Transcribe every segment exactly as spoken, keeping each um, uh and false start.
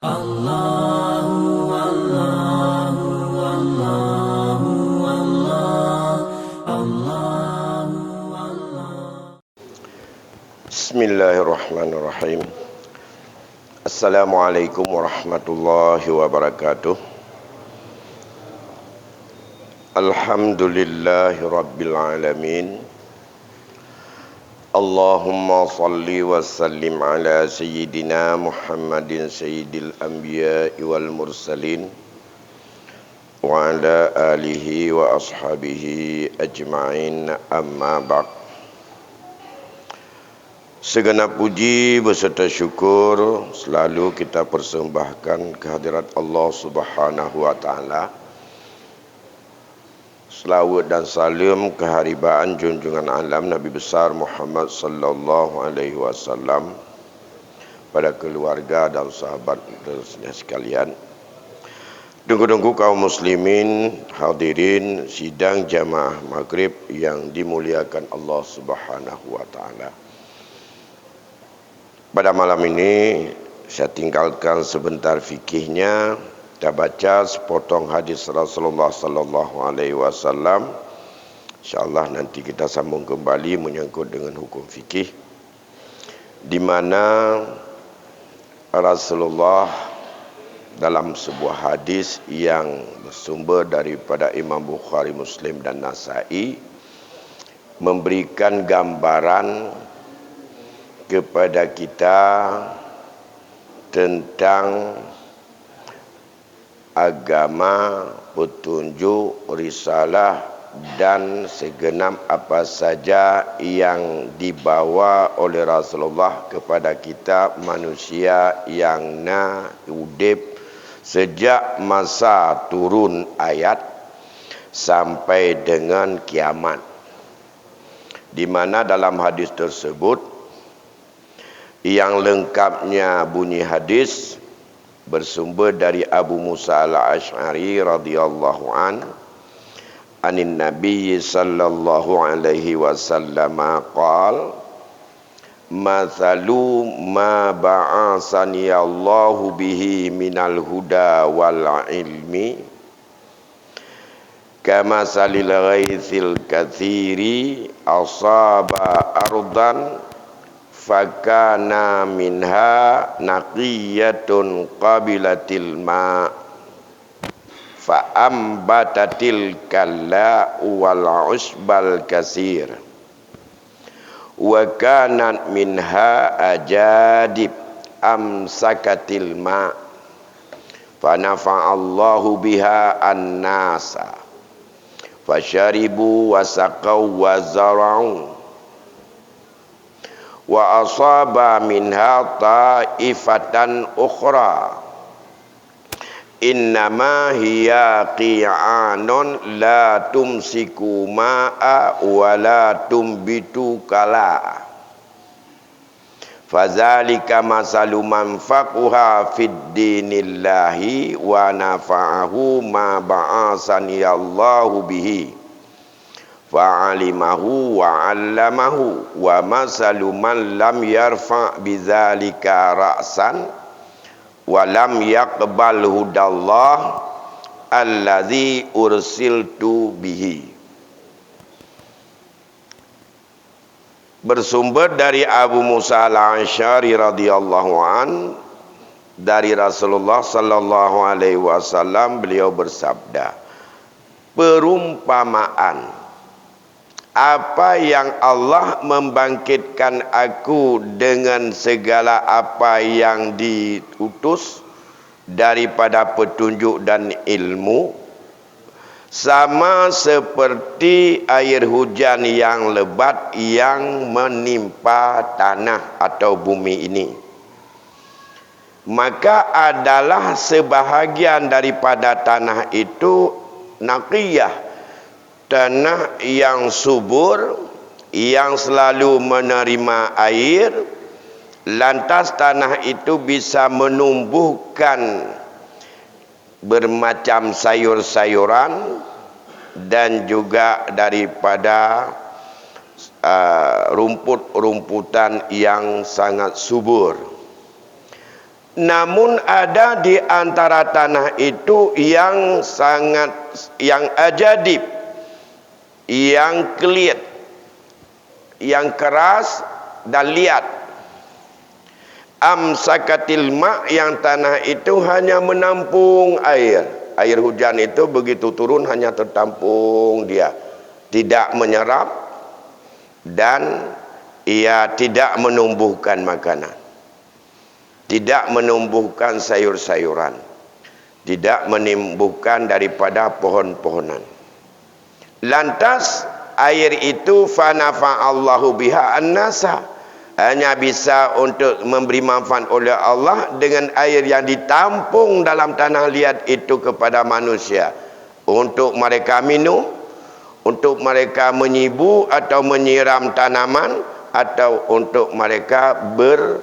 Allahu, Allahu, Allahu, Allah, Allahu, Allah. Bismillahirrahmanirrahim. Assalamualaikum warahmatullahi wabarakatuh. Alhamdulillahirabbil alamin. Allahumma salli wa sallim ala sayyidina Muhammadin sayyidil anbiya'i wal mursalin wa ala alihi wa ashabihi ajma'in, amma ba'd. Segenap puji beserta syukur selalu kita persembahkan kehadirat Allah Subhanahu wa Ta'ala. Selawat dan salam keharibaan junjungan alam Nabi Besar Muhammad sallallahu alaihi wasallam, pada keluarga dan sahabat sekalian. Teungku-teungku kaum muslimin, hadirin sidang jamaah maghrib yang dimuliakan Allah Subhanahu wa Ta'ala. Pada malam ini, saya tinggalkan sebentar fikihnya. Kita baca sepotong hadis Rasulullah sallallahu alaihi wasallam. Insyaallah, nanti kita sambung kembali menyangkut dengan hukum fikih, di mana Rasulullah dalam sebuah hadis yang bersumber daripada Imam Bukhari, Muslim, dan Nasai, memberikan gambaran kepada kita tentang agama, petunjuk, risalah, dan segenap apa saja yang dibawa oleh Rasulullah kepada kita manusia yang na udeb sejak masa turun ayat sampai dengan kiamat, di mana dalam hadis tersebut, yang lengkapnya bunyi hadis bersumber dari Abu Musa Al-Asy'ari radhiyallahu an, anin Nabi sallallahu alaihi wasallam qal, "Mathalu ma ba'asani Allahu bihi minal huda wal ilmi, kamathalil ghaitsil katsiri asaba ardan, fakana minha naqiyatun qabilatil ma, fa ambatatil kalla wal usbal katsir. Wa kanat minha ajadib amsakatil ma, fa nafa'allahu biha an-nasa, fa syaribu wa saqaw wa zara'u. Wa asaba minha ta'ifatan ukhra, innama hiya qi'anun la tumsiku ma'a wa la tumbitu kala. Fadzalika masalu man faqiha fid dinillahi wa nafa'ahu ma ba'asani Allahu bihi, fa'alimahu wa 'allamahu, wa masalu man lam yarfa' bidzalika ra'san wa lam yaqbal hudallah alladzi ursiltu bihi." Bersumber dari Abu Musa Al-Asy'ari radhiyallahu an, dari Rasulullah sallallahu alaihi wasallam, beliau bersabda, "Perumpamaan apa yang Allah membangkitkan aku dengan segala apa yang diutus daripada petunjuk dan ilmu, sama seperti air hujan yang lebat yang menimpa tanah atau bumi ini. Maka adalah sebahagian daripada tanah itu naqiyah, tanah yang subur, yang selalu menerima air, lantas tanah itu bisa menumbuhkan bermacam sayur-sayuran dan juga daripada, ah, rumput-rumputan yang sangat subur. Namun ada di antara tanah itu yang sangat, yang ajadib, yang kelit, yang keras dan liat. Amsakatil ma', yang tanah itu hanya menampung air. Air hujan itu begitu turun hanya tertampung dia. Tidak menyerap dan ia tidak menumbuhkan makanan. Tidak menumbuhkan sayur-sayuran. Tidak menumbuhkan daripada pohon-pohonan. Lantas, air itu, fanafa'allahu biha annasa, hanya bisa untuk memberi manfaat oleh Allah dengan air yang ditampung dalam tanah liat itu kepada manusia, untuk mereka minum, untuk mereka menyibu atau menyiram tanaman, atau untuk mereka ber,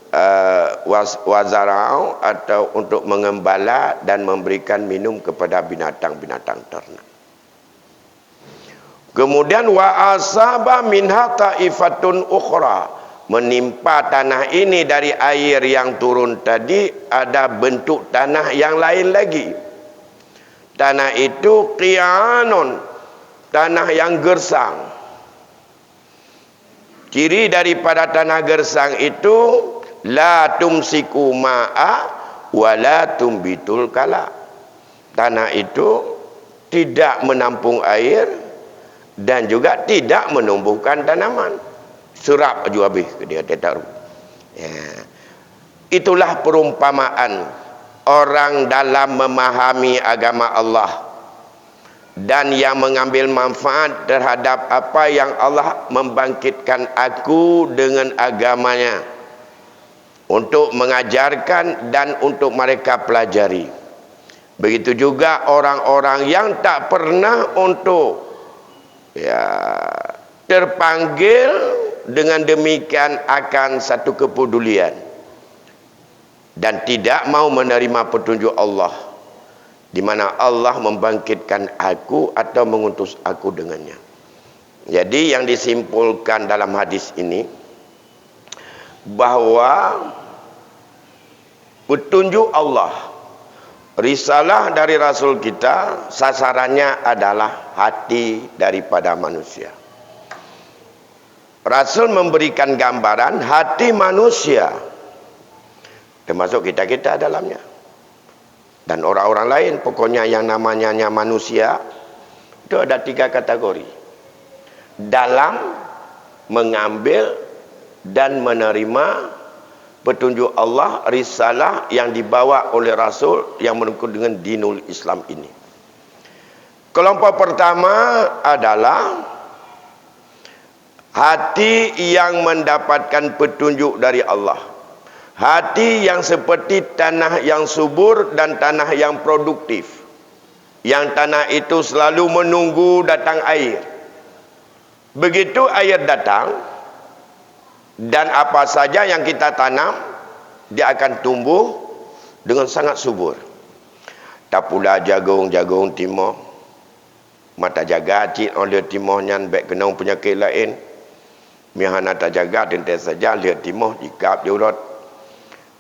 eh, was-, wazarau, atau untuk mengembala dan memberikan minum kepada binatang-binatang ternak. Kemudian, wa asaba minha taifatun ukhra, menimpa tanah ini dari air yang turun tadi ada bentuk tanah yang lain lagi. Tanah itu qi'anun, tanah yang gersang. Ciri daripada tanah gersang itu, la tumsiku ma'a wa la tumbitul kala. Tanah itu tidak menampung air dan juga tidak menumbuhkan tanaman. Serap aju habéh ke dia, dia taruh. Ya. Itulah perumpamaan orang dalam memahami agama Allah dan yang mengambil manfaat terhadap apa yang Allah membangkitkan aku dengan agamanya untuk mengajarkan dan untuk mereka pelajari. Begitu juga orang-orang yang tak pernah untuk, ya, terpanggil dengan demikian akan satu kepedulian dan tidak mau menerima petunjuk Allah, di mana Allah membangkitkan aku atau mengutus aku dengannya. Jadi, yang disimpulkan dalam hadis ini, bahwa petunjuk Allah, risalah dari Rasul kita, sasarannya adalah hati daripada manusia. Rasul memberikan gambaran hati manusia, termasuk kita-kita dalamnya. Dan orang-orang lain, pokoknya yang namanya manusia, itu ada tiga kategori dalam mengambil dan menerima petunjuk Allah, risalah yang dibawa oleh Rasul yang menyangkut dengan dinul Islam ini. Kelompok pertama adalah hati yang mendapatkan petunjuk dari Allah. Hati yang seperti tanah yang subur dan tanah yang produktif. Yang tanah itu selalu menunggu datang air. Begitu air datang, dan apa saja yang kita tanam, dia akan tumbuh dengan sangat subur. Tapula jagong, jagong timoh. Mata jaga cit óh lheueh timoh nyan bék keunong peunyakét laén. Meunyo hana tajaga, teuntée saja lheueh timoh jikab di uroe,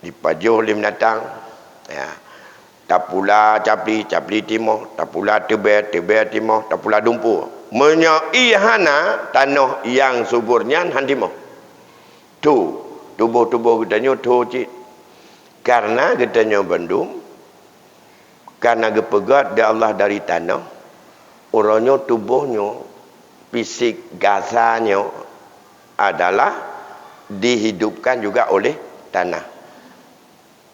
jipajoh lé binatang. Ya. Tapula capli, capli timoh, tapula teubée, teubée timoh, tapula dumpeue. Meunyo ié hana, tanoh nyang subur nyan han timoh. Tho, tuboh-tuboh geutanyoe tho cit. Karena geutanyoe bandum, karena geupeugét lé Allah dari tanoh, uroe nyoe tuboh nyoe, fisik gasa nyoe adalah dihidupkan juga oleh tanah.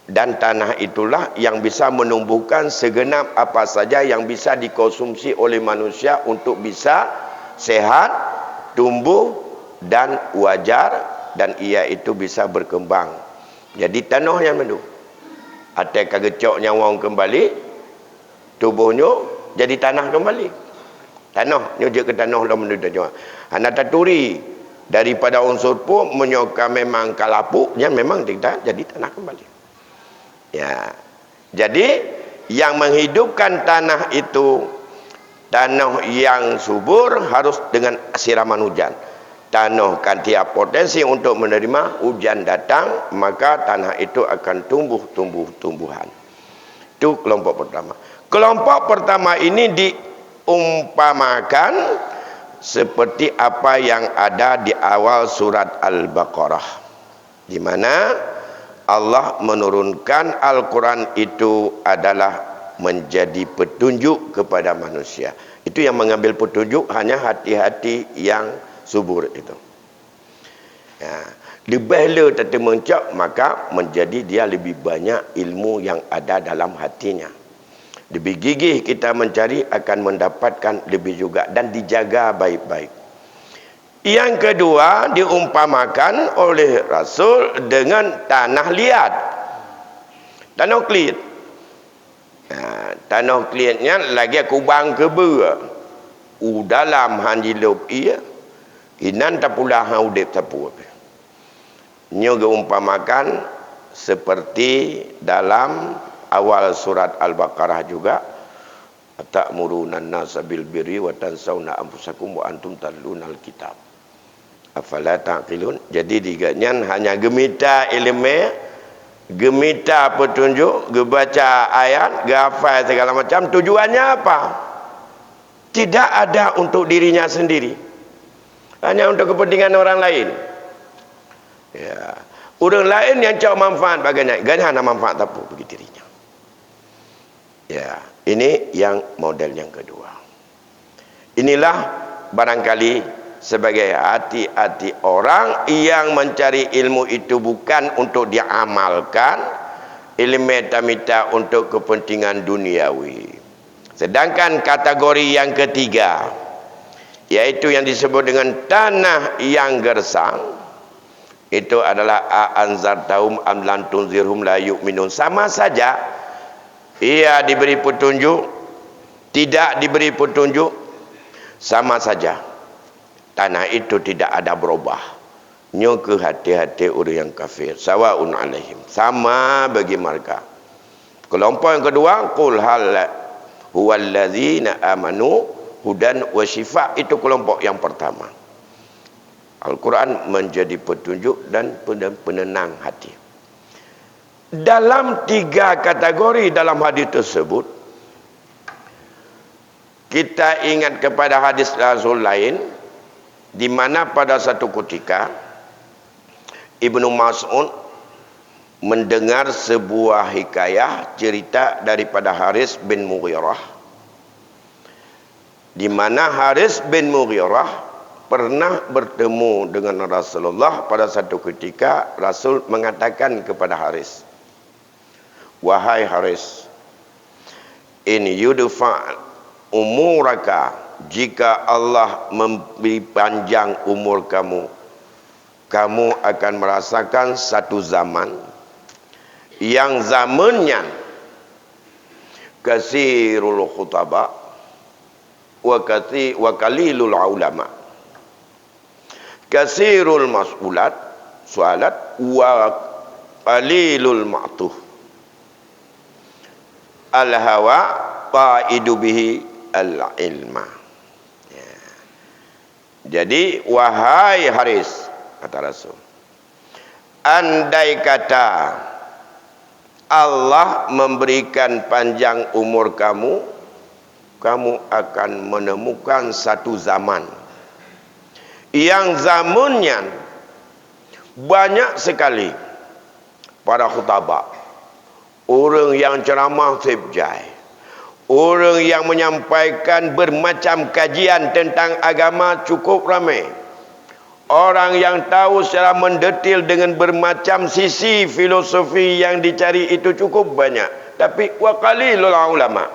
Dan tanah itulah yang bisa menumbuhkan segenap apa saja yang bisa dikonsumsi oleh manusia untuk bisa sehat, tumbuh, dan wajar, dan ia itu bisa berkembang. Jadi, tanoh nyan mandum. Watée ka geucok nyawöng keumbali, tuboh nyoe jadi tanah keumbali. Tanoh nyoe jeuet keu tanoh lom meunurot tanyoe. Hana taturi daripada unsur peue, meunyoe ka memang ka lapuk, nyan memang kita jadi tanah keumbali. Ya. Jadi, yang menghidupkan tanah itu, tanoh nyang subur harus dengan siraman hujan. tanoh kan siap potensi untuk menerima, hujan datang, maka tanah itu akan tumbuh tumbuh-tumbuhan. Itu kelompok pertama. Kelompok pertama ini diumpamakan seperti apa yang ada di awal surat Al-Baqarah, di mana Allah menurunkan Al-Quran itu adalah menjadi petunjuk kepada manusia. Itu yang mengambil petunjuk hanya hati-hati yang subur itu. Ya, leubeh le tateumeung cok, maka menjadi dia lebih banyak ilmu yang ada dalam hatinya. Lebih gigih kita mencari, akan mendapatkan lebih juga dan dijaga baik-baik. Yang kedua, diumpamakan oleh Rasul dengan tanah liat. Tanoh kliet. Ha, tanoh kliet nyan lagée kubang keubeue. U dalam han jilôb ie, inan tapula han udeb sapeue pih. Nyoe geuumpamakan seperti dalam awal surat Al-Baqarah juga, "Atamuruna an-nasa bil birri wa tansawna anfusakum wa antum tatlunal kitab. Afala ta'qilun?" Jadi, di gobnyan hanya geumita iéleumé, geumita peutunjuk, geubaca ayat, geuhafai segala macam. Tujuannya apa? Tidak ada untuk dirinya sendiri. Hanya untuk kepentingan orang lain. Ya. Ureuëng laén nyang cok manfaat bak gobnyan, gobnyan hana manfaat sapeue bagi dirinya. Ya, ini yang model yang kedua. Inilah barangkali sebagai hati-hati orang yang mencari ilmu itu bukan untuk diamalkan, iéleumé tamita untuk kepentingan duniawi. Sedangkan kategori yang ketiga, yaitu yang disebut dengan tanah yang gersang, itu adalah a anzartahum am lam tunzirhum la yu'minun. Sama saja, ia diberi petunjuk, tidak diberi petunjuk, sama saja. Tanah itu tidak ada berubah. Nyoe keuh hati-hati ureuëng nyang kafir. Sawaun alaihim. Sama bagi mereka. Kelompok yang kedua, qul hal huwalladzina amanu hudan wa syifa. Itu kelompok yang pertama. Al-Quran menjadi petunjuk dan pene-, penenang hati. Dalam tiga kategori dalam hadis tersebut, kita ingat kepada hadis Rasul lain, di mana pada satu ketika Ibnu Mas'ud mendengar sebuah hikayah cerita daripada Haris bin Mughirah, di mana Haris bin Mughirah pernah bertemu dengan Rasulullah. Pada satu ketika, Rasul mengatakan kepada Haris, "Wahai Haris, in yudfa umuraka, jika Allah memberi panjang umur kamu, kamu akan merasakan satu zaman, yang zaman nyan kasirul khutaba, wa kathi-, wa qalilul ulama. Kasirul mas'ulat, su'alat, wa qalilul ma'tuh. Al-hawa ta'idu bihi al-ilma." Ya. Jadi, wahai Haris, kata Rasul, andai kata Allah memberikan panjang umur kamu, kamu akan menemukan satu zaman. Yang zaman nyan banyak sekali para khutaba, ureuëng nyang ceramah seb jai, ureuëng nyang menyampaikan bermacam kajian tentang agama cukup ramai. Orang yang tahu secara mendetil dengan bermacam sisi filosofi yang dicari itu cukup banyak. Tapi, wa qalilul ulama.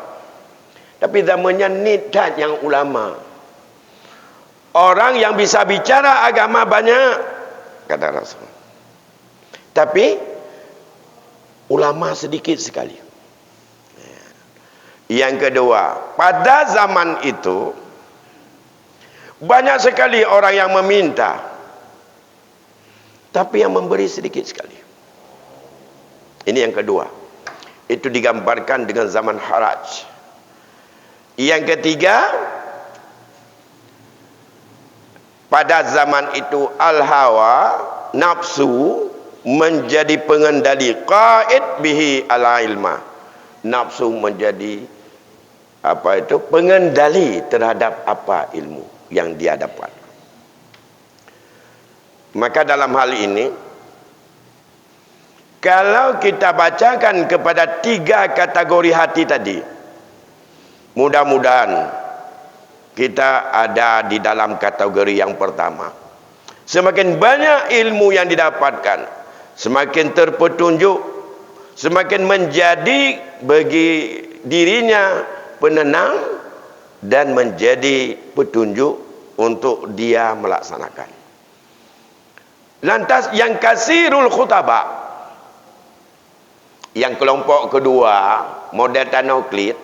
Tapi zaman nyan niet that nyang ulama. Orang yang bisa bicara agama banyak, kata Rasul. Tapi, ulama sedikit sekali. Yang kedua, pada zaman itu, banyak sekali orang yang meminta, tapi yang memberi sedikit sekali. Ini yang kedua. Itu digambarkan dengan zaman haraj. Yang ketiga, Pada zaman itu al-hawa, nafsu, menjadi pengendali, qaid bihi al-ilma. Nafsu menjadi, apa itu, pengendali terhadap apa ilmu yang dia dapat. Maka dalam hal ini, kalau kita bacakan kepada tiga kategori hati tadi, mudah-mudahan kita ada di dalam kategori yang pertama. Semakin banyak ilmu yang didapatkan, semakin terpetunjuk, semakin menjadi bagi dirinya penenang dan menjadi petunjuk untuk dia melaksanakan. Lantas yang kasirul khutaba, yang kelompok kedua, model tanoh klit,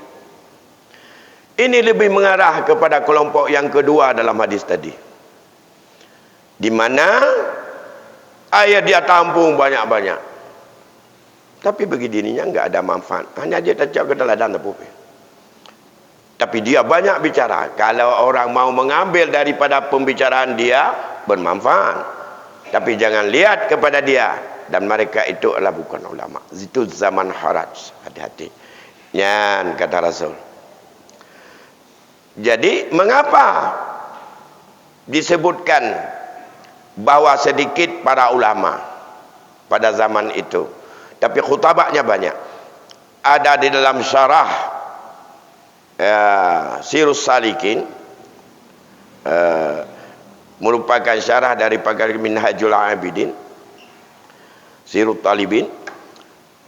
ini lebih mengarah kepada kelompok yang kedua dalam hadis tadi. Di mana air dia tampung banyak-banyak. Tapi bagi dirinya enggak ada manfaat. Hanya dia tacok ke teladan tapi. Tapi dia banyak bicara. Kalau orang mau mengambil daripada pembicaraan dia, bermanfaat. Tapi jangan lihat kepada dia. Dan mereka itu adalah bukan ulama. Itu zaman haraj. Hati-hati. Nyan kata Rasul. Jadi, mengapa disebutkan bahwa sedikit para ulama pada zaman itu, tapi khutabanya banyak? Ada di dalam syarah, ya, Sirus Salikin, eh, merupakan syarah daripada Minhajul Abidin, Sirut Talibin,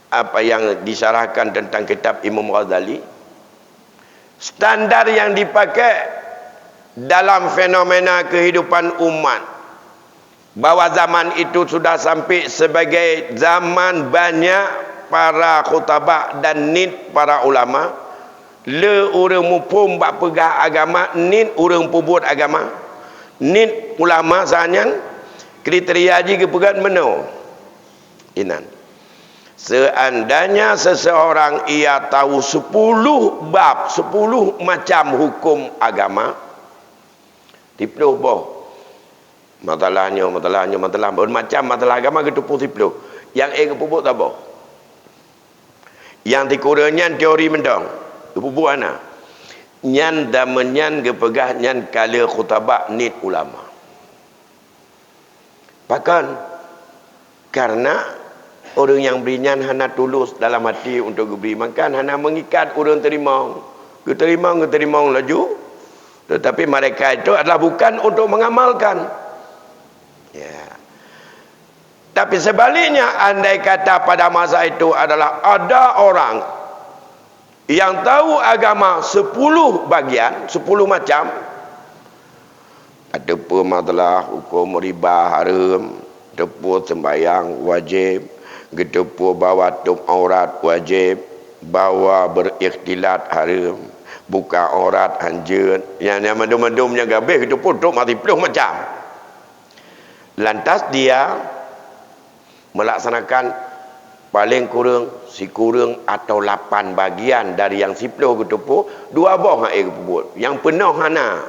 apa yang disyarahkan tentang kitab Imam Ghazali, standar yang dipakai dalam fenomena kehidupan umat, bahwa zaman itu sudah sampai sebagai zaman banyak para khutaba dan nit para ulama, le ureuëng muphom bak peugah agama, nit ureuëng peubuet agama, nit ulama saat nyan, kriteria jih geupeugah meunoe. Inan. Seandainya seseorang ia tahu sepuluh bab, sepuluh macam hukum agama, siploh boh. Masalah nyoe, masalah nyoe, masalah, macam masalah agama geuteupeue siploh. Nyang ék geupeubuet saboh. Nyang sikureueng nyan teori mantong, geupeubuet hana. Nyan zaman nyan geupeugah nyan ka le khutaba nit ulama. Pakon? Karena ureuëng nyang bri nyan hana tulus dalam hati untuk geubri, maka hana mengikat ureuëng teurimong. Geuteurimong, geuteurimong laju, tetapi mereka itu adalah bukan untuk mengamalkan. Ya. Tapi sebaliknya, andai kata pada masa itu adalah ada orang yang tahu agama sepuluh bagian, sepuluh macam, geuteupeue masalah hukum riba hareuem, geuteupeue sembahyang wajib, geuteupeue bahwa tutup aurat wajib, bahwa berikhtilat hareuem, buka aurat hanjeuet. Nyang, nyang mandum-mandum nyang gabeh geuteupeue tutup mati ploh macam. Lantas dia melaksanakan paling kurang sikureueng atau lapan bagian dari nyang siploh geuteupeue, dua boh hana ék geupeubuet. Nyang peunoh hana.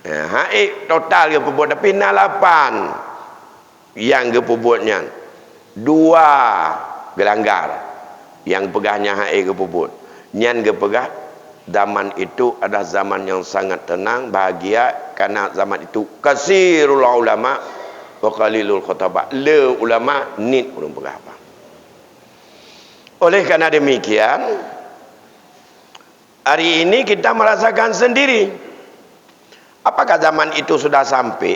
Ha, hana ék total geupeubuet, tapi na lapan nyang geupeubuet nyan. Dua geulanggar, nyang peugah nyan hana ék geupeubuet. Nyan geupeugah zaman itu adalah zaman yang sangat tenang, bahagia, karena zaman itu kasirul ulama wa qalilul khutaba. Le ulama, nit ureuëng peugah haba. Oleh karena demikian, hari ini kita merasakan sendiri. Apakah zaman itu sudah sampai?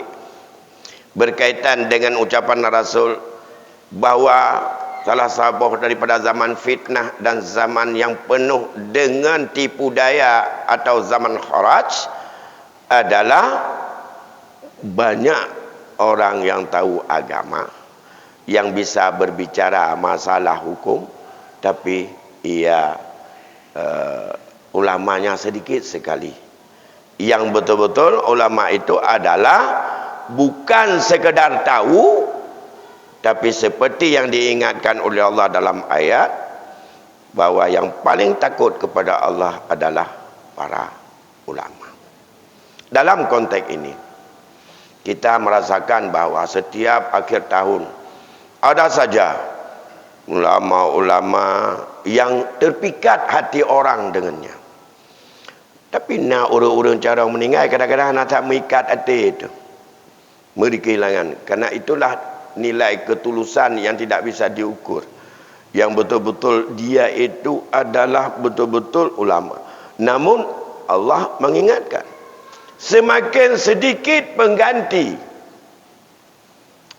Berkaitan dengan ucapan Rasul bahwa salah saboh daripada zaman fitnah dan zaman yang penuh dengan tipu daya atau zaman kharaj adalah banyak orang yang tahu agama, yang bisa berbicara masalah hukum, tapi ia, eh, ulamanya sedikit sekali. Yang betul-betul ulama itu adalah bukan sekedar tahu, tapi seperti yang diingatkan oleh Allah dalam ayat, bahwa yang paling takut kepada Allah adalah para ulama. Dalam konteks ini, Kita merasakan bahwa setiap akhir tahun ada saja ulama-ulama yang terpikat hati orang dengannya. Tapi na ureuëng-ureuëng carông meuninggai kadang-kadang hana that meuikat até teuh. Meuri keuhilangan. Karena itulah nilai ketulusan yang tidak bisa diukur. Yang betul-betul dia itu adalah betul-betul ulama. Namun Allah mengingatkan, semakin sedikit pengganti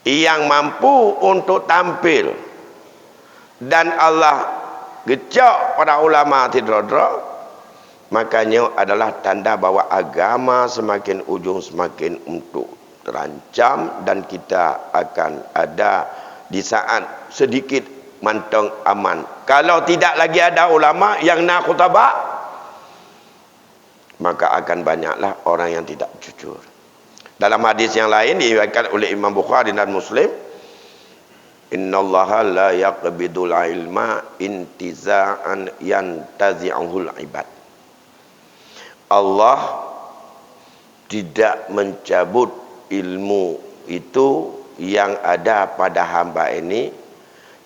yang mampu untuk tampil dan Allah geucok para ulama sidroe-droe, maka nyoe adalah tanda bahwa agama semakin ujung semakin untuk terancam dan kita akan ada di saat sedikit mantong aman. Kalau tidak lagi ada ulama yang na khutaba, maka akan banyaklah orang yang tidak jujur. Dalam hadis yang lain diriwayatkan oleh Imam Bukhari dan Muslim, "Innallaha la yaqbidul ilma intiza'an yantazi'uhul ibad." Allah tidak mencabut ilmu itu yang ada pada hamba ini,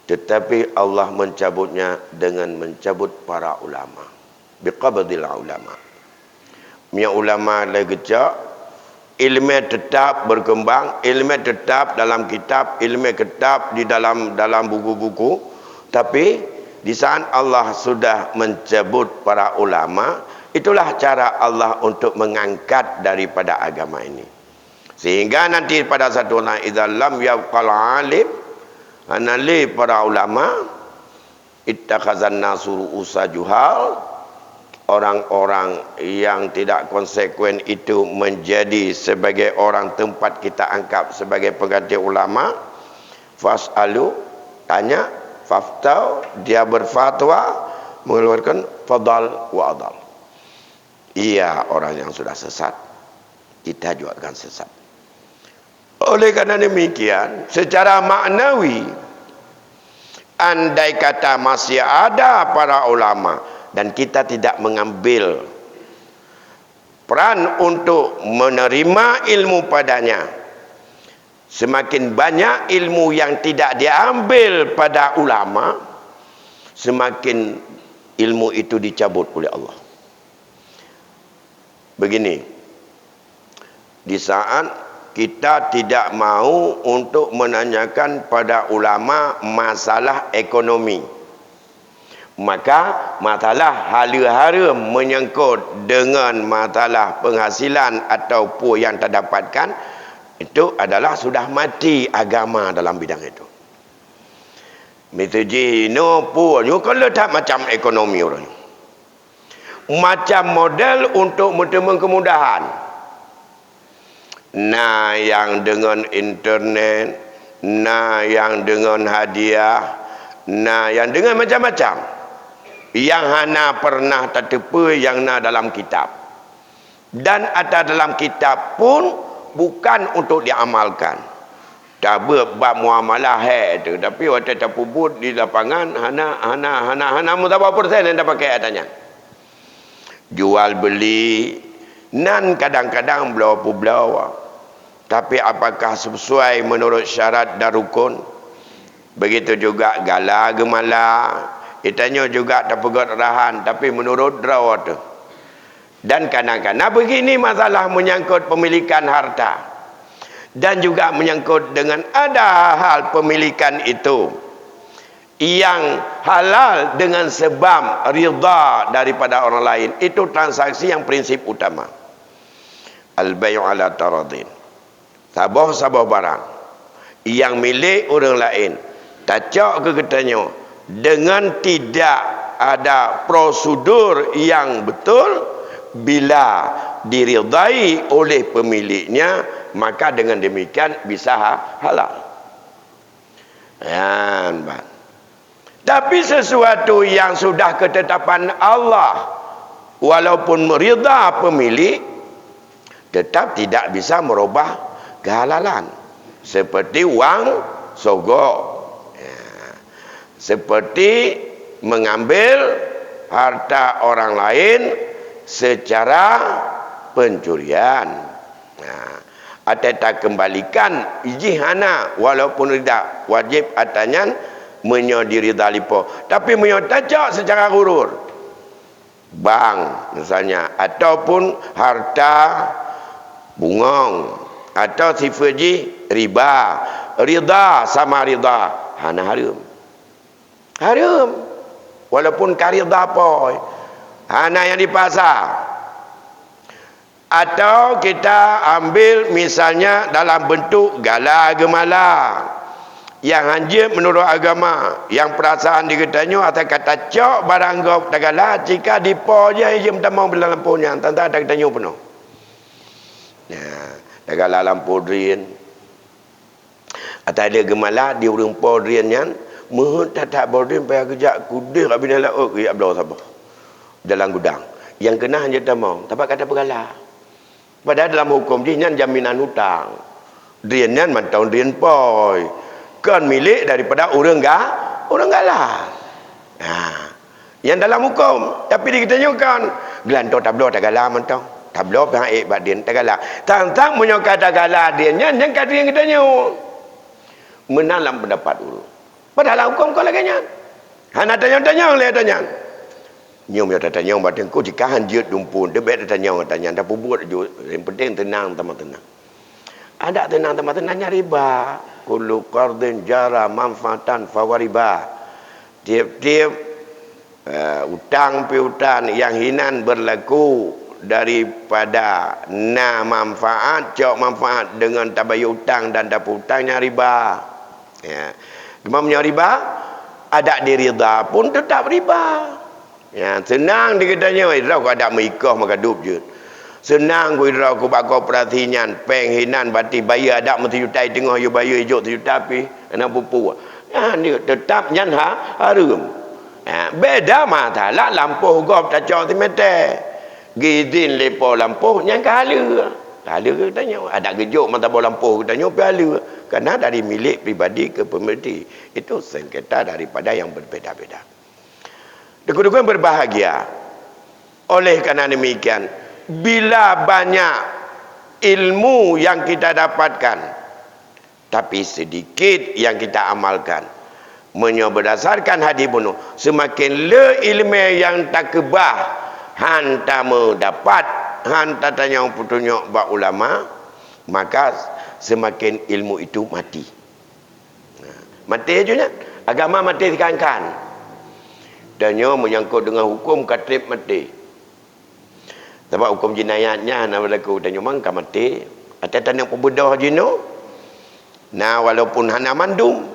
tetapi Allah mencabutnya dengan mencabut para ulama. Biqabdil ulama. Meunyoe ulama lé geucok, iéleumé teutap berkembang, iéleumé teutap dalam kitab, iéleumé teutap di dalam, dalam buku-buku. Tapi, di saat Allah sudah mencabut para ulama, itulah cara Allah untuk mengangkat daripada agama ini. Sehingga nanti pada satu na idza lam yabqal alim, hana lé para ulama, ittakhazan nasu ru'usa juhal, orang-orang yang tidak konsekuen itu menjadi sebagai orang tempat kita anggap sebagai pengganti ulama. Fas'alu, tanya, faftau, dia berfatwa, mengeluarkan fadal wa adal. Ia orang yang sudah sesat, kita juga akan sesat. Oleh karena demikian, secara maknawi, andai kata masih ada para ulama dan kita tidak mengambil peran untuk menerima ilmu padanya, semakin banyak ilmu yang tidak diambil pada ulama, semakin ilmu itu dicabut oleh Allah. Begini, di saat kita tidak mau untuk menanyakan pada ulama masalah ekonomi, maka masalah hal-hal menyangkut dengan masalah penghasilan atau peue yang tadapatkan, itu adalah sudah mati agama dalam bidang itu. Miseujih inoe peue nyoe kan le that macam ekonomi ureuëng nyoe. Macam model untuk meuteumé keumudahan. Na nyang deungon internet, na nyang deungon hadiah, na nyang deungon macam-macam. Nyang hana pernah tateupeue nyang na dalam kitab. Dan ata dalam kitab pun bukan untuk diamalkan. Tabeuet bab muamalah hai tu, tapi watée tapeubuet di lapangan hana, hana, hana, hana meusaboh persen nyang tapakai ata nyan. Jual beli nan kadang-kadang bloe peubloe, tapi apakah sesuai menurut syarat dan rukun? Begitu juga gala geumala, geutanyoe juga tapeugét rahan, tapi menurut droe teuh. Dan kadang-kadang begini masalah menyangkut pemilikan harta dan juga menyangkut dengan ada hal pemilikan itu yang halal dengan sebab ridha daripada orang lain, itu transaksi yang prinsip utama. Al-bai'u ala taradin. Saboh-saboh barang nyang milék ureuëng laén tacok keu geutanyoe deungon tidak ada prosedur nyang beutôi, bila diridai oleh pemiliknya, maka dengan demikian bisa ha-, halal. Nyan ban. Tapi sesuatu yang sudah ketetapan Allah, walaupun ridha pemilik, tetap tidak bisa merubah kehalalan. Seperti wang sogok. Ya. Seperti mengambil harta orang lain secara pencurian. Nah, Até takeumbalikan jih hana, walaupun rida, wajéb ata nyan meunyoe diridha lé Po. Tapi meunyoe tacok seucara ghurur, bank misalnya, ataupun harta bungong, atau sifeut jih riba, ridha sama ridha, hana hareuem. Hareuem. Walaupun ka ridha Po, hana nyang dipaksa. Atau kita ambil misalnya dalam bentuk gala geumala nyang hanjeuet meunurot agama, nyang peurasaan di geutanyoe asai ka tacok barang gob tagala, cika di Po jih hanjeuet meutamong bila lampôh nyan, teuntang ata geutanyoe peunoh. Nah, tagala lampôh drien. Atai lé geumala di ureuëng Po drien nyan, meuheuet that-that Po drien payah geujak keudeh bak binéh laôt geujak bloe saboh dalam gudang. Nyang keunan hanjeuet tamong, sabab ka tapeugala. Padahai dalam huköm jih nyan jaminan utang. Drien nyan mantong drien Po, kon milék daripada ureuëng ga-, ureuëng gala. Ha. Nyang dalam huköm, tapi di geutanyoe kon. Geulantoe tabloe tagala mantong. Tabloe pih han ék bak drien tagala. Tang-tang meunyoe ka tagala drien nyan, nyan ka drien geutanyoe. Meunan lam peundapat ureuëng. Padahai lam huköm kon lagée nyan. Hana tanyong-tanyong lé ata nyan. Nyoe meunyoe tatanyong bak teungku, jika han jeuet dumpeue, teubiet tatanyong ata nyan, tapeubuet ju, nyang penting teunang, tamah teunang. Adak teunang tamah teunang nyan riba. Kullu qardin jara manfaatan fahuwa riba. Tiep-tiep, eh, utang piutang nyang hinan beurlaku daripada na manfaat, cok manfaat deungon tabayeue utang dan tapeue utang nyan riba. Ya. Teuma meunyoe riba, adak diridha pun teutap riba. Ya, seunang di geutanyoe, idroe ku adak meuikoh maka dub jeuet. Seunang ku idroe ku bak koperasi nyan, péng hinan bati bayeue adak meusijuta teungoh yue bayeue ijok sijuta pih, hana peue-peue. Nyan teutap nyan ha, hareuem. Ha, beda masalah lampôh gob tacok simeté. Geuidhin lé po lampôh nyan ka haleue. Ka haleue keu geutanyoe. Adak geujok mata boh lampôh geutanyoe pih haleue. Karena dari milék pribadi ke pemberi. Itu sengketa daripada yang berbeda-beda. Teungku-teungku yang berbahagia, oleh karena demikian, bila banyak ilmu yang kita dapatkan, tapi sedikit yang kita amalkan, meunyoe berdasarkan hadis bunoe, seumaken le iéleumé nyang takeubah han tameudapat, han tatanyong peutunyok bak ulama, maka seumaken ilmu itu mati. Nah, maté ju nyan. Agama maté sikan-kan. Tanyoe meunyangkot deungon huköm ka treb maté. Sabab huköm jinayat nyan hana beulaku, tanyoe mang ka maté. Até tanyoe peubeudôh jinoe. Nah, walaupun hana mandum.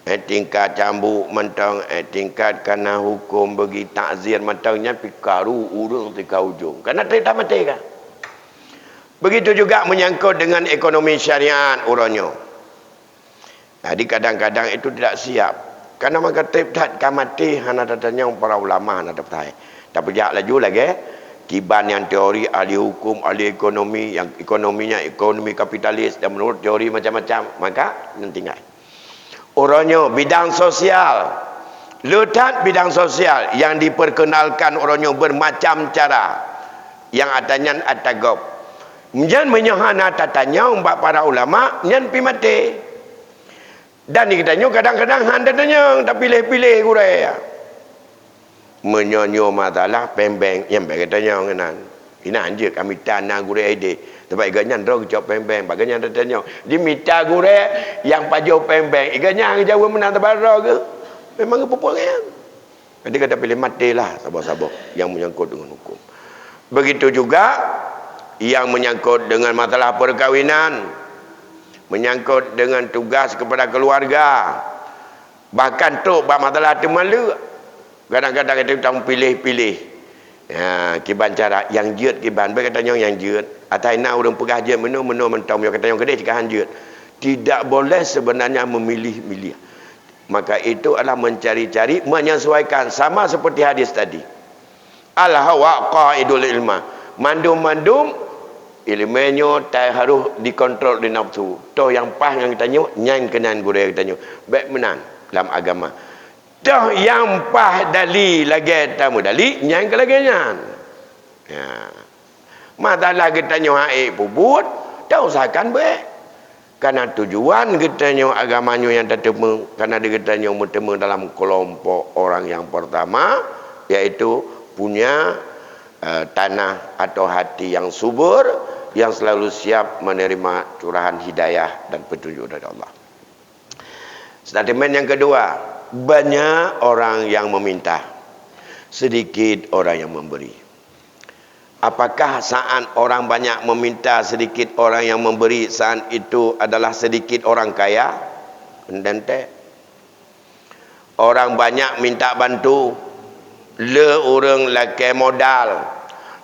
Eh, tingkat cambuk mantong, eh, tingkat kana huköm bagi takzir mantong nyan pih karu ureuëng tika ujong. Karena treb that maté kan. Begitu juga menyangkut dengan ekonomi syariat uroe nyoe. Jadi kadang-kadang itu tidak siap. Karena maka treb that ka maté hana tatanyong para ulama hana tapeugah. Tapeujak laju lagée kiban nyang teori ahli huköm, ahli ekonomi, nyang ekonominya ekonomi kapitalis dan menurut teori macam-macam, maka nyan tinggai. Uroe nyoe bidang sosial. Le that bidang sosial nyang diperkenalkan uroe nyoe bermacam cara. Nyang ata nyan ata gob. Nyan meunyoe hana tatanyong bak para ulama, nyan pih maté. Dan di geutanyoe kadang-kadang han tatanyong, tapiléh-piléh gurée. Meunyoe nyoe masalah péng bank, nyang bék geutanyong keunan. Inan jeuet ka mita na gurée ideh. Sabab i gobnyan droe geucok péng bank, bak gobnyan tatanyong. Jimita gurée nyang pajoh péng bank, i gobnyan geujaweueb meunan sabab droe geuh. Memang geupeubuet ngon nyan. Jadi ka tapiléh maté lah saboh-saboh nyang menyangkut dengan hukum. Begitu juga yang menyangkut dengan masalah perkahwinan, menyangkut dengan tugas kepada keluarga, bahkan trok bak masalah teuma le. Kadang-kadang itu tang piléh-piléh. Ha, kiban cara nyang jeuet kiban, bèk gata nyang jeuet. Atai na ureuëng peugah jeuet meunoe, meunoe mantong, meunyoe gata nyang keudeh cit ka han jeuet. Tidak boleh sebenarnya memilih-milih. Maka itu adalah mencari-cari, menyesuaikan, sama seperti hadis tadi. Al-hawa qaidul ilma. Mandum-mandum ileumèe nyoe ta-, harôh dikontrol lé nafsu. Toh nyang paih ngon geutanyoe, nyan keunan gurèe geutanyoe. Bèk meunan lam agama. Toh nyang paih dali lagèe tameudali, nyan keu lagèe nyan. Ya. Masalah geutanyoe han ék peubuet, Tausahakan beuék. Karena tujuan geutanyoe agama nyoe nyang tateumé, karena di geutanyoe meuteumé dalam kelompok orang yang pertama, yaitu punya, eh, tanah atau hati yang subur, yang selalu siap menerima curahan hidayah dan petunjuk dari Allah. Statement yang kedua, banyak orang yang meminta, sedikit orang yang memberi. Apakah saat orang banyak meminta, sedikit orang yang memberi, saat itu adalah sedikit orang kaya? Teuntèe. Orang banyak minta bantu, le ureuëng lakèe modal,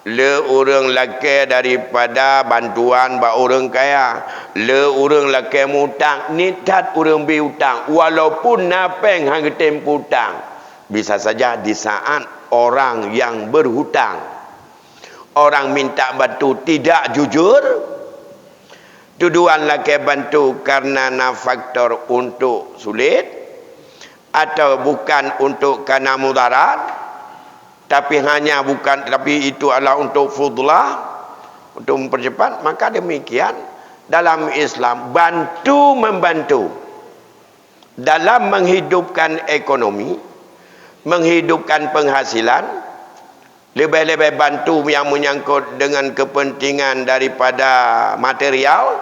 le ureuëng lakèe daripada bantuan bak ureuëng kaya, le ureuëng lakèe mutang, niet that ureuëng bi utang, walaupun na péng han geutem peutang. Bisa saja di saat orang yang berhutang, orang minta bantu tidak jujur, tuduhan lakèe bantu karena na faktor untuk sulit, atau bukan untuk karena mudarat, tapi hanya bukan, tapi itu adalah untuk fudlah, untuk mempercepat, maka demikian dalam Islam bantu membantu dalam menghidupkan ekonomi, menghidupkan penghasilan, lebih-lebih bantu yang menyangkut dengan kepentingan daripada material,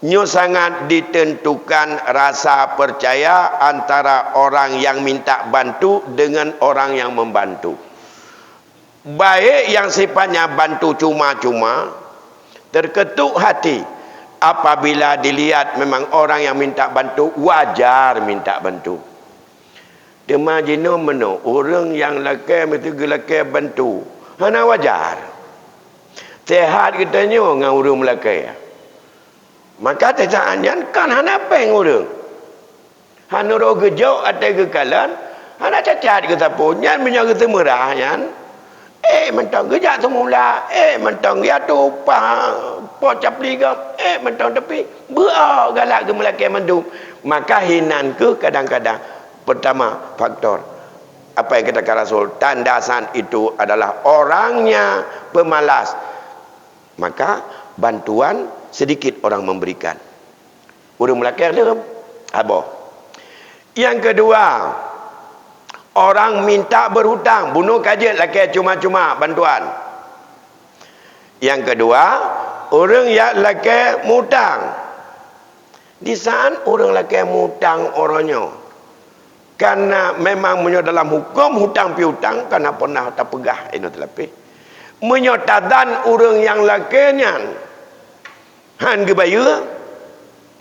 nyoe sangat ditentukan rasa percaya antara orang yang minta bantu dengan orang yang membantu. Baik yang sifatnya bantu cuma-cuma, terketuk hati apabila dilihat memang orang yang minta bantu wajar minta bantu. Teuma jinoe meunoe, ureuëng nyang lakèe meusti geulakèe bantu, hana wajar. Sehat geutanyoe ngon ureuëng meulakèe. Maka teusaat nyan kan hana péng ureuëng. Hana roh geujok até geukalon, hana cacat geusapeue. Nyan meunyoe geuseumeurah nyan, ék mantong geujak seumula, ék mantong geujak upah po capli gob, ék mantong tapi beuo galak geumeulakèe mandum. Maka hinan kheueh kadang-kadang. Pertama, faktor apa yang dikatakan Rasul, tanda saat itu adalah orangnya pemalas. Maka bantuan sedikit orang memberikan. Ureuëng meulakèe lom, haba. Nyang keudua, orang minta berhutang, bunoe ka jeuet lakèe cuma-cuma bantuan. Nyang keudua, ureuëng nyang lakèe mutang. Di saat ureuëng lakèe mutang uroe nyoe, karena memang meunyoe dalam huköm hutang piutang, ka na pernah tapeugah inoe teulapeh. Meunyoe tazan ureuëng nyang lakèe nyan han geubayeue,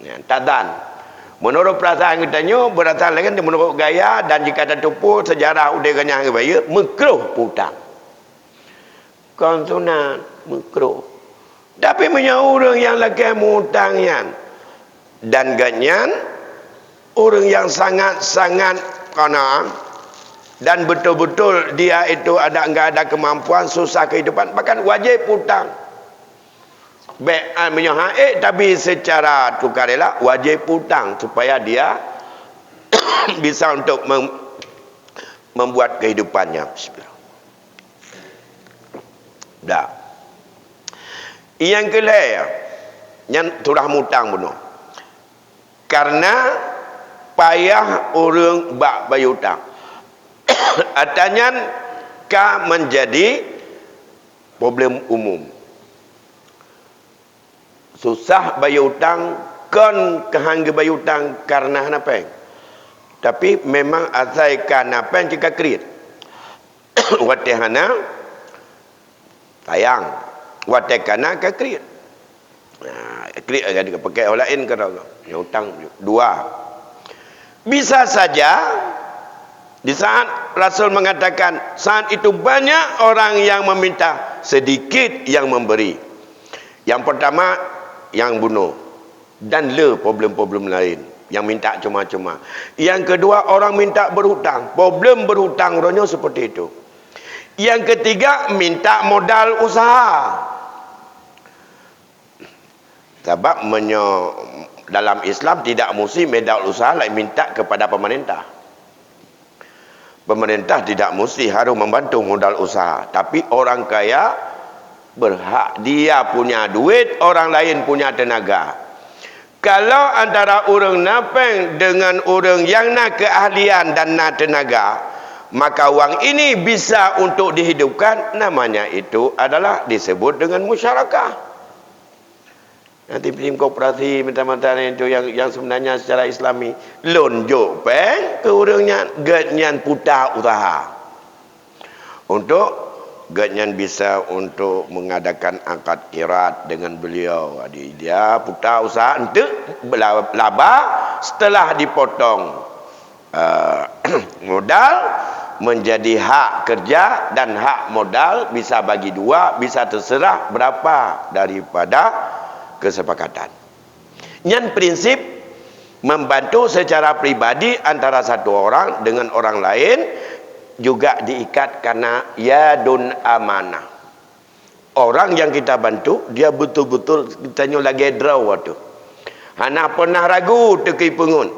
nyan tazan. Meunurot peurasaan geutanyoe, beurasaan lagèe nyan meunurot gaya dan jika tateupeue seujarah udeb geuh nyan han geubayeue, meukruh peutang. Kon sunat, meukruh. Tapi meunyoe ureuëng nyang lakèe mutang nyan, dan gobnyan ureuëng nyang sangat-sangat kana, dan betul-betul dia itu ada, enggak ada kemampuan, susah kehidupan, bahkan wajéb peutang. Bèk, ah, meunyoe han ék tabi secara sukarela, wajéb peutang supaya dia bisa untuk mem-, membuat kehidupannya. Bismillah. Dah. Nyang keulhèe, nyan surah mutang bunoe. Karena payah ureuëng bak bayeue utang. Ata nyan ka menjadi problem umum. Susah bayeue utang, kon keuh han geubayeue utang karena hana péng. Tapi memang asai ka na péng cit ka kriet. Watèe hana, sayang. Watèe ka na ka kriet. Nah, kriet ka dipakai orang laén keu utang. Dua. Bisa saja di saat Rasul mengatakan, saat itu banyak orang yang meminta, sedikit yang memberi. Yang pertama, yang bunoe. Dan le problem-problem laén yang minta cuma-cuma. Yang kedua, orang minta berhutang. Problem berhutang uroe nyoe seperti itu. Yang ketiga, minta modal usaha. Sabab meunyoe dalam Islam tidak musti modal usaha lai minta kepada pemerintah. Pemerintah tidak musti harus membantu modal usaha, tapi orang kaya Berhak dia punya duit, orang lain punya tenaga. Kalau antara ureuëng na péng dengan ureuëng nyang na keuahlian dan na tenaga, maka wang ini bisa untuk dihidupkan, namanya itu adalah disebut dengan musyarakah. Nanti tim koperasi mata-mata itu yang, yang sebenarnya secara Islami, lôn jok péng keu ureuëng nyan, gét nyan puta usaha. Untuk gét nyan bisa untuk mengadakan akad kirat dengan beliau. Jadi, dia puta usaha untuk bela-, laba setelah dipotong, eh, modal menjadi hak kerja dan hak modal bisa bagi dua, bisa terserah berapa daripada kesepakatan. Nyan prinsip membantu secara pribadi antara satu orang dengan orang lain juga diikat karena yadun amanah. Orang yang kita bantu, dia betul-betul kita nyoe lagée droe tu. Hana pernah ragu teuki peungon.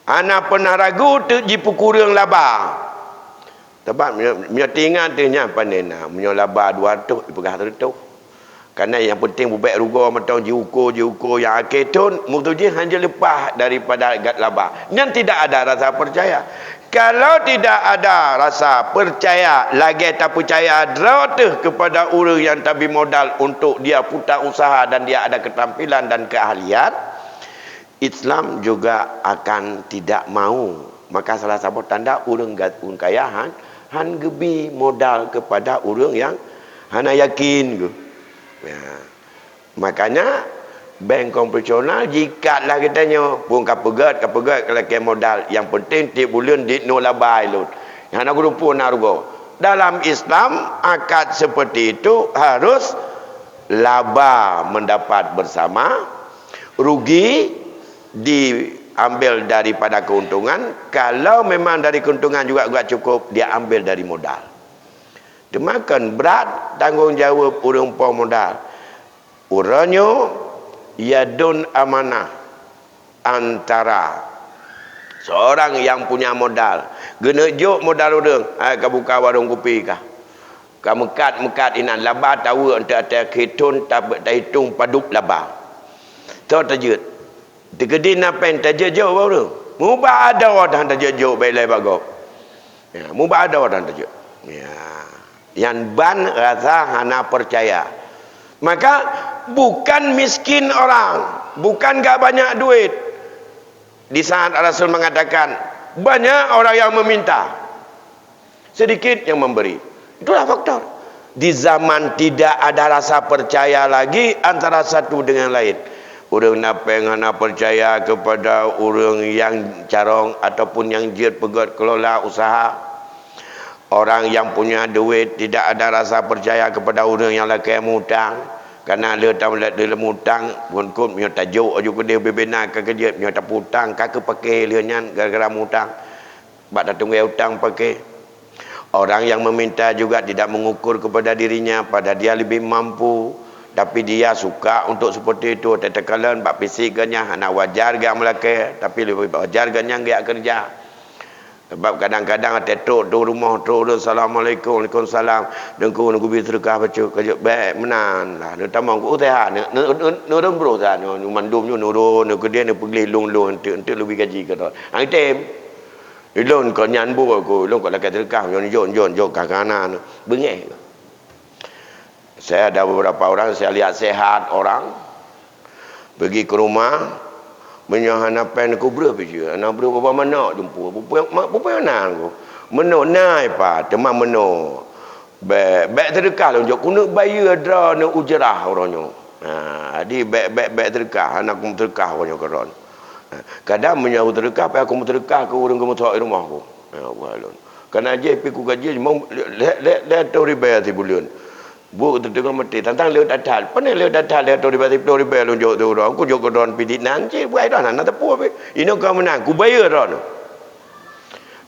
Hana pernah ragu teuk jipeukureueng laba. Sabab meunyoe, meunyoe teuingat teuh nyan pandai na, meunyoe laba dua reutôh, ipeugah teureutôh. Karena yang penting bubek rugoe mantong jiuko, jiuko, yang akhé thon, mutu jih hana leupah daripada gat laba. Nyan tidak ada rasa percaya. Kalau tidak ada rasa percaya, lagée tapeucaya droe teuh kepada ureuëng yang tabri modal untuk dia puta usaha dan dia ada keterampilan dan keahlian, Islam juga akan tidak mau. Maka salah saboh tanda ureuëng ga-, ureuëng kaya han, han geubi modal kepada ureuëng yang hana yakin geuh. Ya. Makanya, bank konvensional jikatlah geutanyoe, pun ka peugét, ka peugét, ka lakée modal. Yang penting tiep buleuen dit noe laba ilôn. Hana geurupuk na rugoe. Dalam Islam, akad seperti itu harus laba mendapat bersama, rugi diambil daripada keuntungan, kalau memang dari keuntungan juga, juga cukup, dia ambil dari modal. Teuma kan brat tanggong jaweueb ureuëng po modal. Uroe nyoe yadun amanah antara seorang yang punya modal, geuneuk jok modal ureuëng, hai ka buka warong kupi kah. Ka meukat-meukat inan laba taweuek eunteuk até akhé thon ta-, tahitong padub laba. Soe tajeuet? Teukeudi na péng tajeuet jok bak ureuëng. Mubah adoe dan tajeuet jok bak ilée bak gob. Ya, mubah adoe dan tajeuet. Ya. Nyan ban rasa hana percaya. Maka bukan miskin orang, bukan gak banyak duit. Di saat Rasul mengatakan, banyak orang yang meminta. Sedikit yang memberi. Itulah faktor. Di zaman tidak ada rasa percaya lagi antara satu dengan lain. Ureuëng na péng hana percaya kepada ureuëng nyang carông ataupun nyang jeuet peugét kelola usaha. Orang yang punya duit tidak ada rasa percaya kepada ureuëng nyang lakée mutang. Karena lheueh ta-, lheueh mutang, phon kôt meunyoe tajok aju keudeh bubena ka keujeuet, meunyoe taputang ka keupaké lheueh nyan gara-gara mutang. Bak tatunggée utang paké. Orang yang meminta juga tidak mengukur kepada dirinya, pada dia lebih mampu, tapi dia suka untuk seperti itu. Teukalon bak fisik geuh nyan hana wajar geuh meulakée, tapi lebih wajar geuh nyan geuh kerja. Sebab kadang-kadang até trok tu rumoh trok tu, "Assalamualaikum." "Waalaikumsalam." "Teungku, neukubi seudeukah bacut?" "Ka jeuet." "Bék meunan lah, neutamong keu useuha, neu-, neu-, neu-, nurun beuroh sa nyoe, nyoe mandum nyoe nurun, neu keudeh neupeugleh lôn-lôn, enteuk, enteuk leubeh gaji keudroe." Hang tem. Ilôn kon nyan buet ku, ilôn kon lakée seudeukah, nyoe jok, jok, jok, ka kana. Beungéh. Saya ada beberapa orang, saya lihat sehat orang, pergi ke rumah, meunyoe hana péng ku breuh pih jeuet, hana breuh baba manok jumpu, bubé, ma-, bubé na ku. Manok na ipa, teuma manok. Bék, bék seudeukah lôn jok, keuneuk bayeue droeneuh ujrah uroe nyoe. Ha, jadi bék, bék, bék seudeukah, hana ku seudeukah uroe nyoe keu droeneuh. Ha, kadang meunyoe seudeukah, payah ku seudeukah keu ureuëng geumusok di rumoh ku. Ya Allah lôn. Kana jih pih ku gaji, lhèe, lhèe, lhèe reutôh ribèe sibuleuen. Buet teuteungoh maté, tantang lheueh that-that. Pane lheueh that-that, lhèe reutôh ribèe, siplôh ribèe lôn jok teuh droe. Ku jok keu droe pih di nan, cit bukai droe hana teupeu pih. Inoe ka meunan, ku bayeue droeneuh.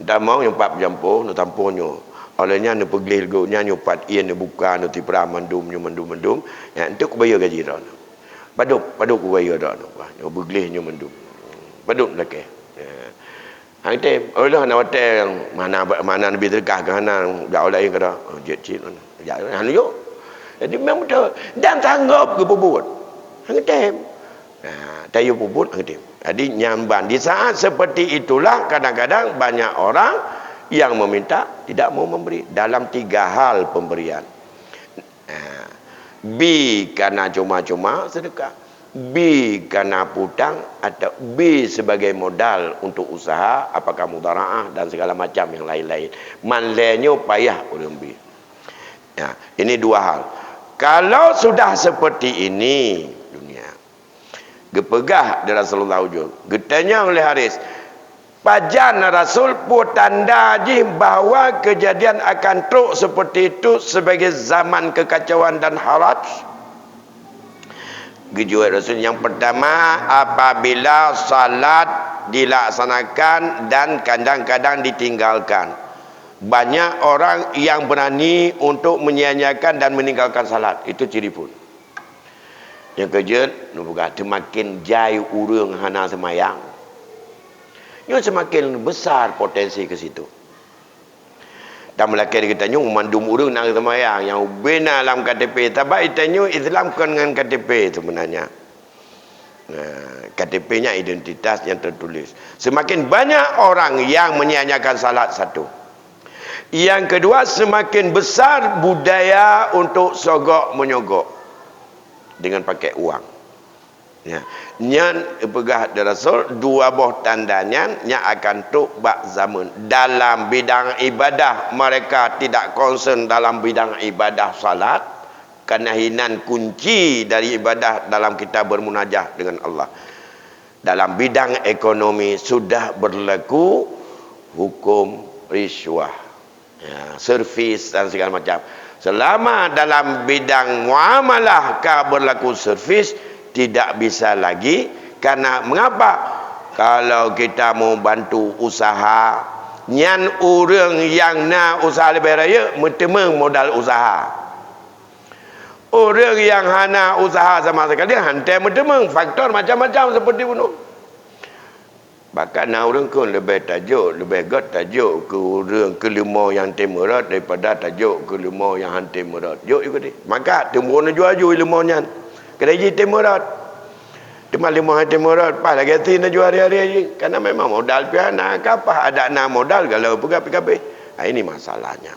Tamong nyang pat peujampôh, neutampoh nyoe. Óh lheueh nyan neupeugleh gobnyan nyoe pat ié, neubuka, neutipra mandum nyoe mandum-mandum. Nyan, enteuk kubayeue gaji droeneuh. Padub, padub kubayeue droeneuh. Wah, nyoe beugleh nyoe mandum. Padub lakèe. Ya. Hana tem, oh lheueh hana watèe, mana, mana neubi seudeukah keu hana, jak u laén keudroe. Oh, jeuet cit. Jak, hana jok. Jadi memang beutôi dan sanggob geupeubuet. Hana tem. Nah, tayue peubuet hana tem. Jadi nyamban di saat seperti itulah kadang-kadang banyak orang yang meminta tidak mau memberi dalam tiga hal pemberian. Nah, bi kana cuma-cuma sedekah, bi kana putang atau bi sebagai modal untuk usaha, apakah mudharaah dan segala macam yang lain-lain. Mandum nyoe payah ureuëng bi. Ya, ini dua hal. Kalau sudah seperti ini dunia, geupeugah di Rasulullah ujong, geutanyong lé Haris, pajan Rasul peue tanda jih bahwa kejadian akan trok seperti itu sebagai zaman kekacauan dan haraj? Geujaweueb Rasul, yang pertama, apabila salat dilaksanakan dan kadang-kadang ditinggalkan. Banyak orang yang berani untuk menyia-nyiakan dan meninggalkan salat. Itu ciri phon. Nyang keujeuet, neupeugah seumaken jai ureuëng hana seumayang, nyoe seumaken besar potensi ke situ. Dan meulakée di geutanyoe mandum ureuëng na seumayang nyang ubena lam K T P. Sabab geutanyoe Islam kon ngon K T P sebenarnya. Nah, K T P-nya identitas yang tertulis. Semakin banyak orang yang menyia-nyiakan salat, satu. Yang kedua, semakin besar budaya untuk sogok menyogok dengan pakai uang. Ya. Nyan peugah di Rasul, dua boh tanda nyan nyang akan trok bak zaman. Dalam bidang ibadah, mereka tidak concern dalam bidang ibadah salat, karena hinan kunci dari ibadah dalam kita bermunajah dengan Allah. Dalam bidang ekonomi sudah berlaku hukum rishwah. Ya, servis dan segala macam. Selama dalam bidang muamalah ka berlaku servis, tidak bisa lagi. Karena mengapa? Kalau kita mau bantu usaha, nyan ureuëng yang na usaha leubeh rayeuk meuteumeung modal usaha. Ureuëng yang hana usaha sama sekali, hana meuteumé faktor macam-macam seperti bunoe. Bahkan na ureuëng keu leubeh tajok, leubeh gét tajok keu ureuëng keu leumo nyang tem rot daripada tajok keu leumo nyang hana tem rot. Jok juga deh. Maka teumbon laju-laju leumo nyan. Kena jih tem rot. Teuma leumo hana tem rot, paih lagée ti na jua hari-hari jih. Karena memang modal pih hana, kapah adak na modal kalau peugah pih kabeh. Ha, ini masalahnya.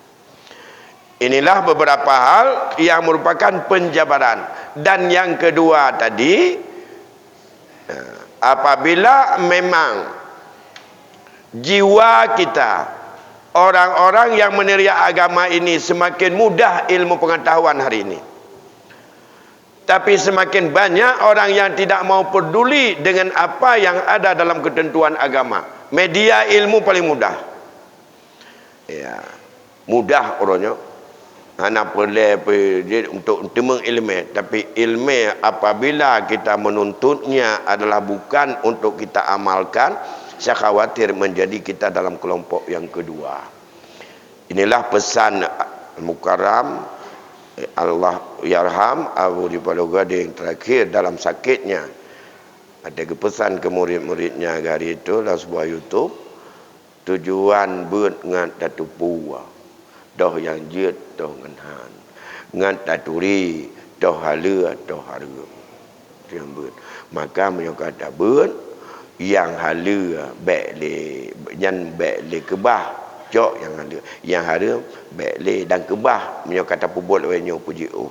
Inilah beberapa hal yang merupakan penjabaran. Dan yang kedua tadi, eh, apabila memang jiwa kita, orang-orang yang meneriak agama ini semakin mudah ilmu pengetahuan hari ini. Tapi semakin banyak orang yang tidak mau peduli dengan apa yang ada dalam ketentuan agama. Media ilmu paling mudah. Ya, mudah uroe nyoe. Hana peureulée peujiet untuk teumeung iéleumé, tapi iéleumé apabila kita menuntutnya adalah bukan untuk kita amalkan, saya khawatir menjadi kita dalam kelompok yang kedua. Inilah pesan Al-Mukarram, Allah yarham, Abu Rizal Gading terakhir dalam sakitnya. Ada geupesan ke murid-muridnya hari itu dalam sebuah YouTube, tujuan beuet ngat tateupeue, toh nyang jeuet toh ngon han, ngat taturi toh haleue toh hareuem. Nyang beuet. Maka meunyoe ka tabeuet, nyang haleue bék lé, nyan bék lé keubah, cok nyang haleue. Nyang hareuem bék lé dan keubah meunyoe ka tapeubuet lagée nyoe peujiôh.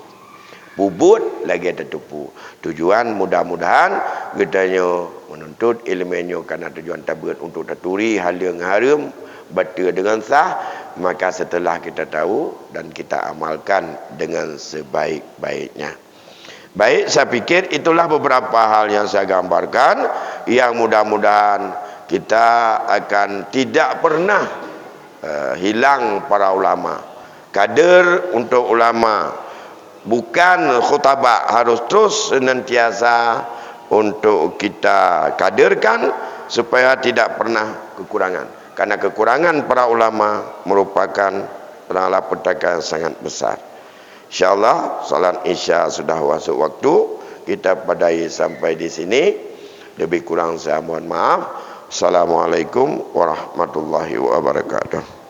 Peubuet lagée tateupeue. Tujuan mudah-mudahan geutanyoe menuntut iéleumé nyoe kana tujuan tabeuet untuk taturi haleue ngon hareuem, bateue deungon sah, maka setelah kita tahu dan kita amalkan dengan sebaik-baiknya. Baik, saya pikir itulah beberapa hal yang saya gambarkan, yang mudah-mudahan kita akan tidak pernah, eh, hilang para ulama. Kader untuk ulama, bukan khutaba, harus terus senantiasa untuk kita kaderkan supaya tidak pernah kekurangan. Karena kekurangan para ulama merupakan malapetaka yang sangat besar. Insya Allah, salat Isya sudah masuk waktu. Kita padai sampai di sini. Lebih kurang saya mohon maaf. Assalamualaikum warahmatullahi wabarakatuh.